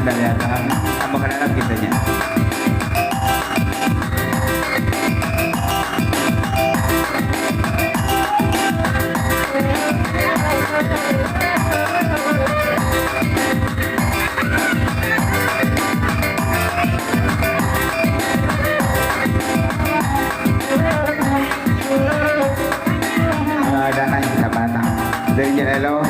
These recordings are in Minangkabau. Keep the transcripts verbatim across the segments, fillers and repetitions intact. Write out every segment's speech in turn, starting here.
Tambah ka dalam kito nyo. Ah, danai sabatang. Dari Nyiak Lelo.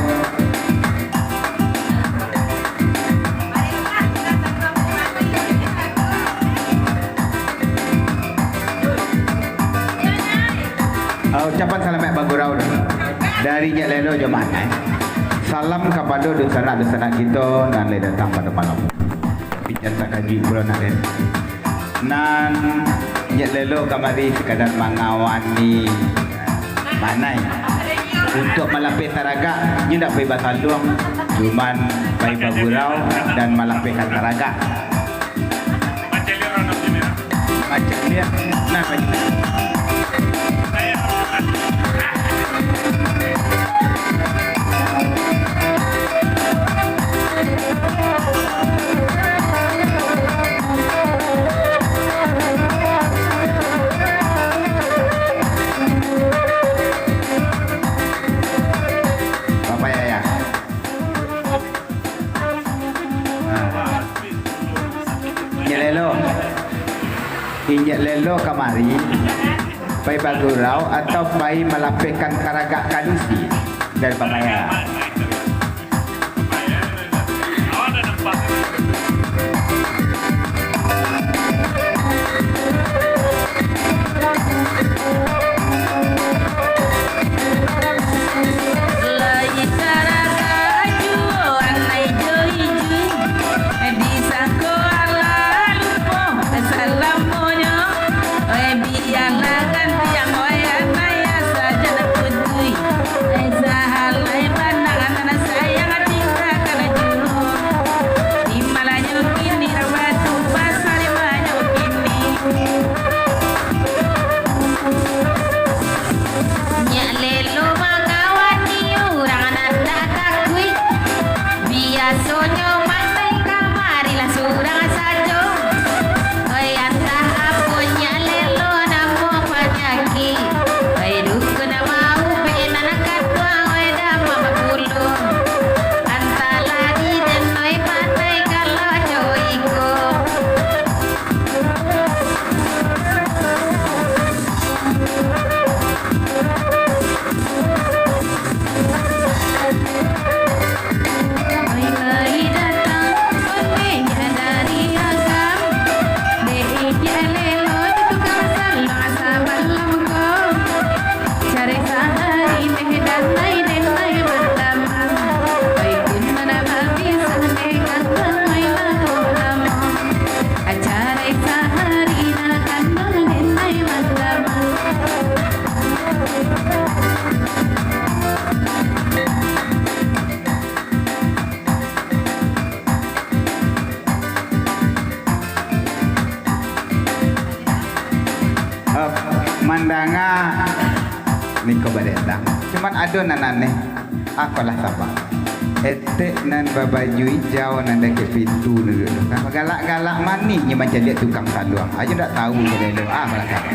Ah, ucapan salamaik bagurau dulu. Dari Nyiak Lelo jo Mak Anai. Salam kapado dunsanak-dunsanak kito nan lai datang pado malam. Pican takajuik pulo nak den. Nan Nyiak Lelo kamari sakadar mangawani Mak Anai. Untuak malapeh taragak, nyo ndak pai basaluang, cuman pai bagurau dan malapehkan taragak. Macam dia, nah, macam Bapak Yaya. Nah. Injak Lelo. Injak Lelo kamari, pai bagurau atau pai malapehkan karagak kadusi dari Bapak Yaya? Lai taragak juo anai jo ijui, disangko alah lupo salamonyo. Oi, bialah gantiang, oi, anai asa jan putuih. Oi, sahalai bana nan sayang tinggakan juo. Di malanyo kini, batu basa di malanyo kini. Nyiak Lelo mangawani urang nan dak takuik. Biasonyo main kamari lah surang sajo. Oi, antah apo Nyiak Lelo namo panyakik. Oi, dukun maubek nan katuang, oi, damam pulo. Antah lah di den, oi, pandai kalau jo iko. Acara sahari nak kandang denai mandam. Eh, mandanga niko badetang. Cuman ado nan aneh. Akolah saba. Etek nan babaju ijau nan dakek pintu duduak tu. Galak-galak manih nyo mancaliak tukang saluang. Ajo ndak tahu nyo dulu. Ah, akolah saba.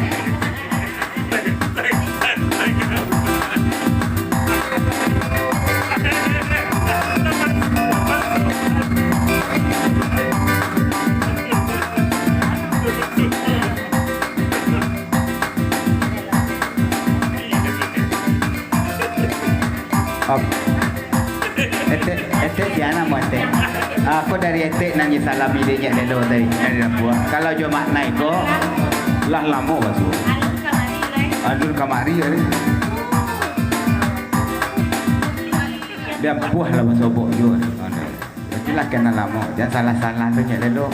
Op. Etek, etek sia namo etek? Ako dari etek nan disalami dek Nyiak Lelo tadi, dari Labuah. Kalau jo Mak Nai ko, lah lamo basuo. Alun kamari lai. Alun kamari lai. Diampuah lah basobok juo. Itulah kenal lamo. Jan salah-salah tu Nyiak Lelo.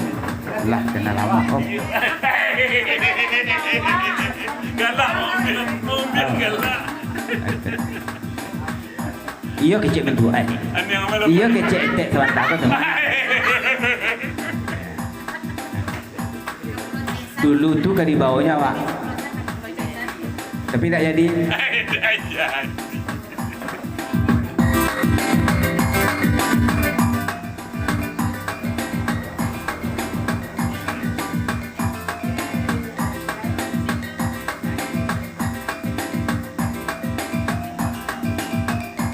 Lah kenal lamo ko. Galak, Om Bil. Om Bil galak. Iyo kecek mentua, eh. Iyo kecek etek sabanta ko tu. Dulu tu ka dibaonyo awak. Tapi ndak jadi.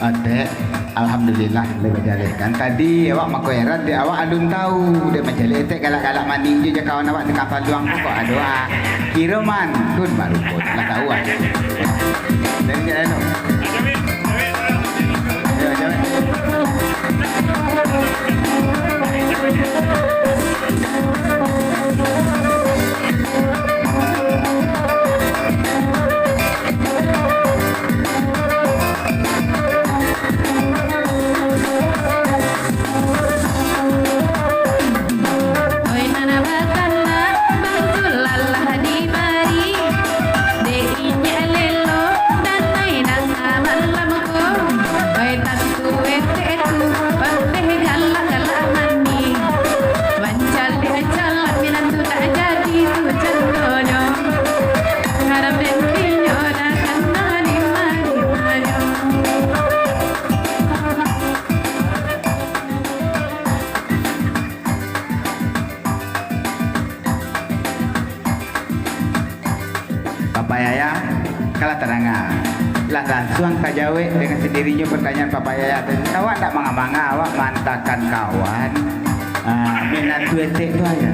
Dek, alhamdulillah, lai bajaleh kan. Tadi awak mako heran, dek awak alun tahu, dek majaleh etek galak-galak mandi jo jakawan awak tukang saluang tu kok ado ah. Kiro mantun baru pun, lah tahu ah. Dari jalan tu. Yo, jalan. Oi, nan bakanak baju lalah dibari, dek inyiak lelo, danai nan malam ko. Oi, tantu etek tu, pandeh galak-galak mandi. Mancaliak calak minantu tak jadi tu contohnyo. Haram den inyo dah kanai lima-limanyo. Papa Yaya, kalah tadanga. Lah lansuang tajawek dengan sandirinyo partanyaan Papa Yaya tu. Awak ndak manga-manga, awak maantakan kawan. Ah, minantu etek tu aja.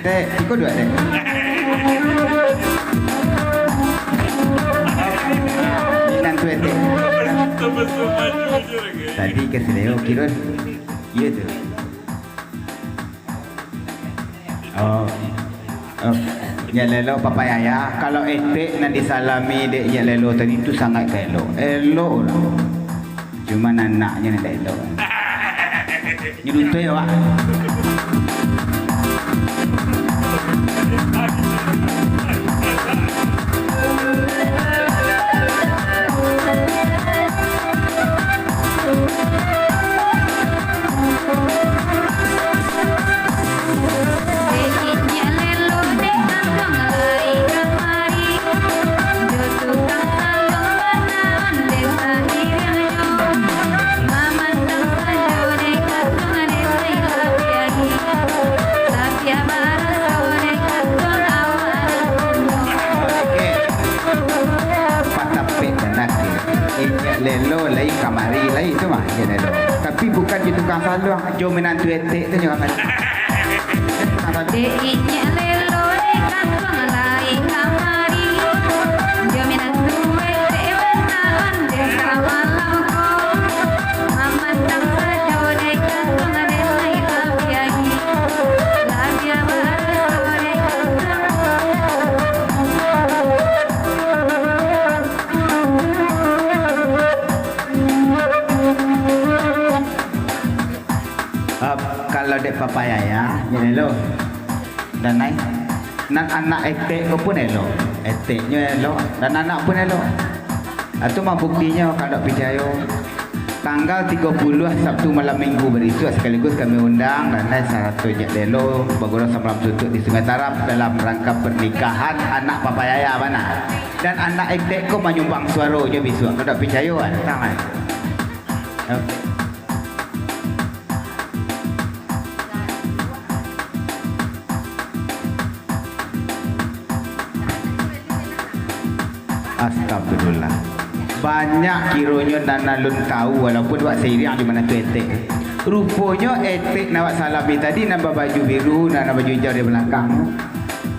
Tek, iko duo, Tek. Minantu etek. Tadi ka Sileo, kiro iyo tu. Oh. Oh. Nyiak Lelo, Papa Yaya, kalau etek nan disalami dek Nyiak Lelo tadi tu sangaik ka elok. Elok lah. Cuma anaknyo nan indak elok. Nyo duto yo, Wak. Oke. Patapek bana ke. Inyiak Lelo lai kamari lai tu mah, Inyiak Lelo. Tapi bukan jo tukang saluang, jo minantu etek tu nyo kamari. Dek Inyiak Lelo dek katuang lai kamari. Jo minantu etek bana dek samalam ko. Mamandang sajo dek katuang dek lai labiah. Labiah baraso dek katuang. Ah, kalau dek Papa Yaya, Nyiak Lelo. Dan nai, nan anak etek ko pun elok. Eteknyo elok, dan anak pun elok. Ah, tu mah buktinyo, kalau ndak picayo. Tanggal tigo puluah, Sabtu malam minggu barisuak, sakaligus kami undang dan nai sarato Nyiak Lelo bagurau samalam suntuak di Sungai Tarab dalam rangka pernikahan anak Papa Yaya bana. Dan anak etek ko manyumbang suaronyo bisuak. Kalau ndak picayo, ah, datang ai. Oke. Astagfirullah. Banyak kironyo nan alun tahu, walaupun awak sairiang jo minantu etek. Ruponyo etek nan awak salami tadi, nan babaju biru, nan babaju hijau di balakang,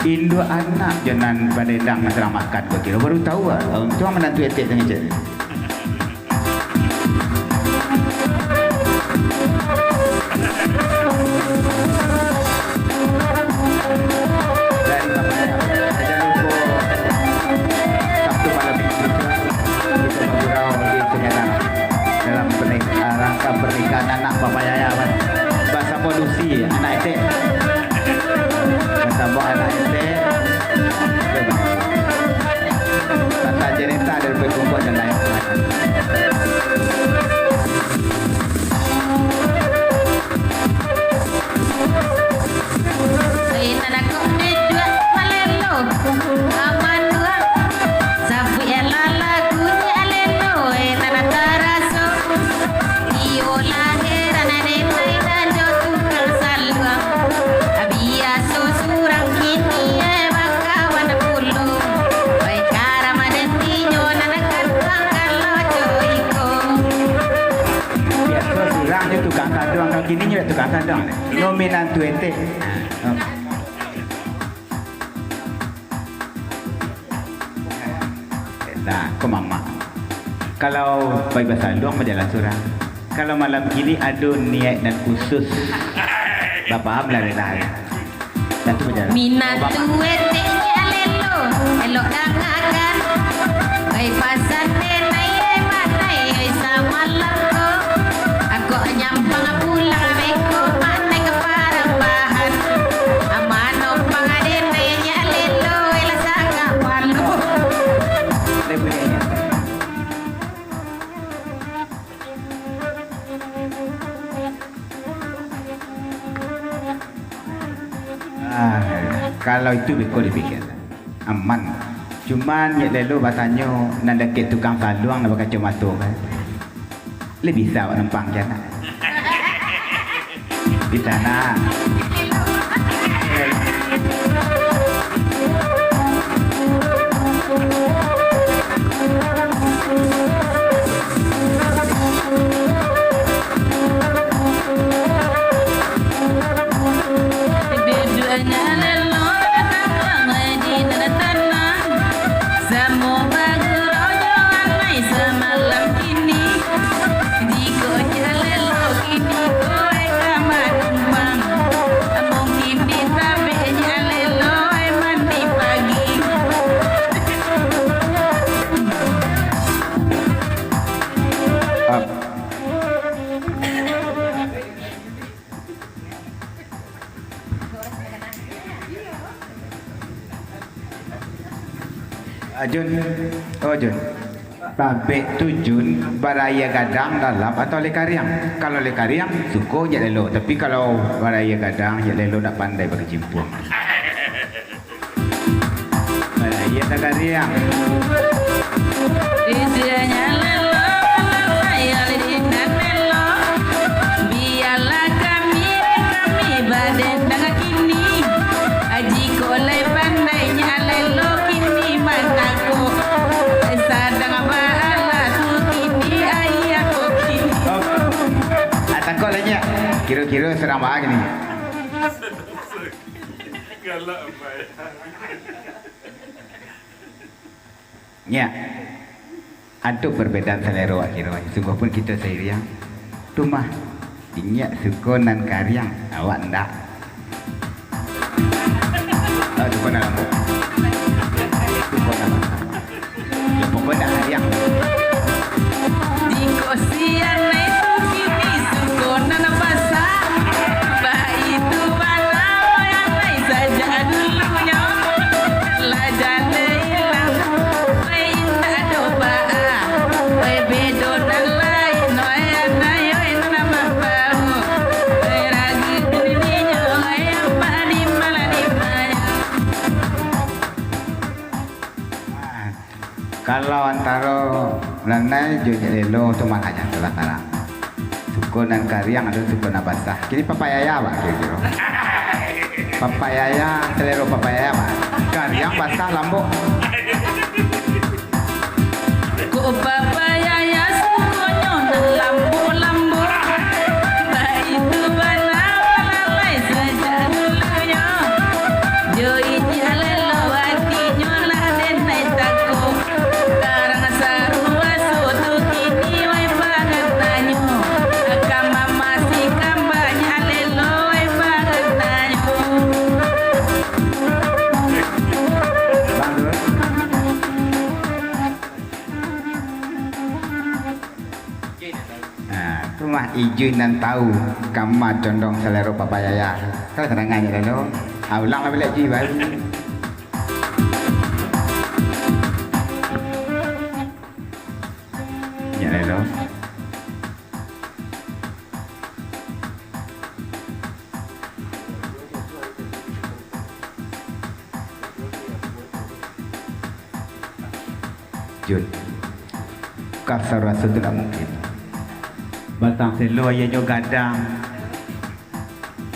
induak anak jo nan badendang nan sadang makan ko kiro. Baru tahu awak. Untuang minantu etek tu ngecek. Dari Bapak, jangan lupa Sabtu malam minggu kita bergurau di Sungai Tanah dalam pernik-, ah, rangka pernikahan anak Bapak Yaya, kan? Basamo Lucy, anak etek. Basamo anak etek. Tata cerita dari perkumpulan dan lain sebagainya. Inana kok mejuak malelo, aman dua. Sabuik lalagu nyo alelo, inana taraso. Iyo lah heran, ade mainan jo tukang saluang. Biaso surang, kini ai bakawan pulo. Oi, karama den inyo nan katuang, kalau jo iko Inyo tukang saluang ni. Nominantu etek. Nah, ko mamak. Kalau pai basaluang, bajalan surang. Kalau malam kini ado niaik nan khusus, bapaham lah, Rena. Satu bajalan. Minantu etek nyo alelo, elok dangakan. Bai pasan denai, bai manai, bai samalam ko. Angkok nyampang pulang beko, manai ka parambahan. Amano pangadena nyo alelo, elah sangat palo. Ah, kalau itu beko dipikia. Aman. Cuman, nyo lelo batanyo, nan dakek tukang saluang, nan bakacomato, kan? Lai bisa awak numpang, kan? Di sana. Samo baguro jo anai samalam kini. Jikok nyo lelo kini, koe ka manumpang. Mungkin ditabek nyo lelo, eh, mandi pagi. Up. Ah, Jun. Oh, Jun. Babek tu, Jun, baraia gadang dalam atau lai kariang? Kalau lai kariang, suko nyo lelo. Tapi kalau baraia gadang, nyo lelo ndak pandai bakicimpuang. Baraia ka kariang. Izinyo lelo, layar di nan lelo. Bialah kami, kami badendang kini. Jikok lai pandai nyo lelo kini manako. Sadang baalah tu kini, ayah ko kini. Ah, takok lai nyo. Kiro-kiro sadang baa kini. Galak, Pai. Nyak, ado parbedaan salero awak kiro. Sungguahpun kito sairiang. Tu mah, inyak suko nan kariang, awak ndak. Ah, suko nan lamo. Suko nan lamo. Yo, pokok ndak kariang. Jikok si anai tu kini suko nan basah, baitu bana, oi, anai sajak dulunyo. Lah jaleh ilang, oi, indak ado baa. Oi, bedo nan lain, oi, anai, oi, nan mambao. Oi, ragu dirinyo, oi, ampah di malah di maya. Kalau antaro lanai jo nyak lelo tu mananyo tu lah tarang. Suko nan kariang atau suko nan basah. Kini papayaya, Pak, kiro-kiro. Papayaya, salero papayaya, Pak. Kariang, basah, lambok. Kok papayaya sukonyo nan lambok-lambok. Baitu bana, oi, lalai sajak dulunyo. Jo inyak lelo atinyo lah denai tako. Karang saruaso tu kini wai pangatanyo. Ka mamasi kambanya lelo wai pangatanyo. Nah, tu mah Ijui nan tau kama condong salero papayaya. Kalau sadangannyo lalu, ah, ulang lah baliak Ijui baru. Ya, lalu. Jun, kasar raso tu ndak mungkin. Batang selo aia nyo gadang.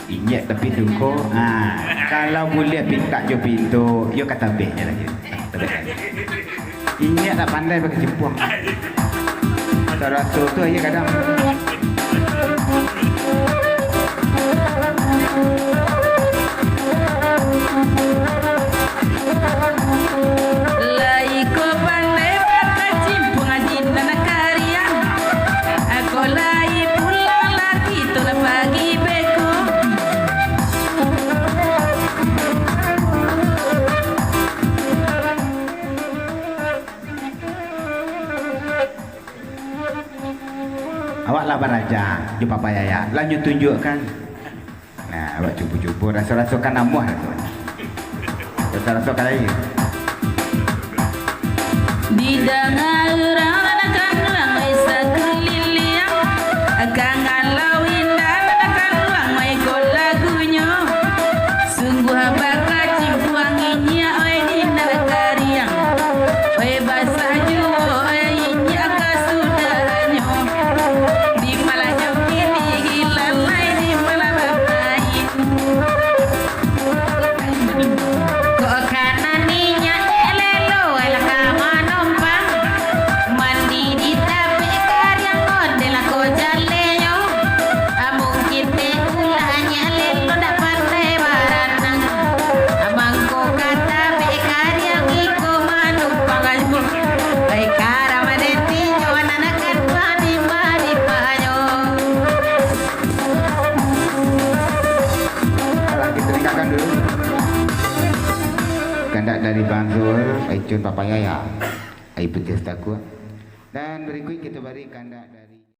Inyak tapi duko. Ha, kalau buliah pintak jo pinto, yo ka tabek nyo lai. Tabek. Inyak ndak pandai bakicimpuang. Sarato tu aia gadang. Lai ko pandai bakacimpuang di nan kariang, ako lai pulang lah kito lah pagi beko. Awak lah baraja jo Papa Yaya, lah nyo tunjuakkan. Nah, awak cubo-cubo, raso-rasokan amuah tu. Raso-rasokan lai. Didanga urang nanakan urang sakuliliang, kangalau indak nanakan urang maiko lagunyo. Sungguah bakacimpuang inyiak, oi, di nan kariang. Oi, basah juo, oi, inyiak kasudahannyo. Di malam nyo kini, hilang lai di malam bamain. Kok kanan inyiak dek lelo, oi, lah ka manompang. Mandi di tapek kariang, ondeh lah ko jalenyo. Mungkin dek ulah nyiak lelo ndak pandai baranang. Mangko ka tapek kariang iko manumpang. Ai, karam den tinyo, nanakan padi-padipanyo. Alah, kita dengarkan dulu. Kandak dari Bang Zul, Icun Papa Yaya. Ai, Putih Takua. Dan berikut kita beri kandak dari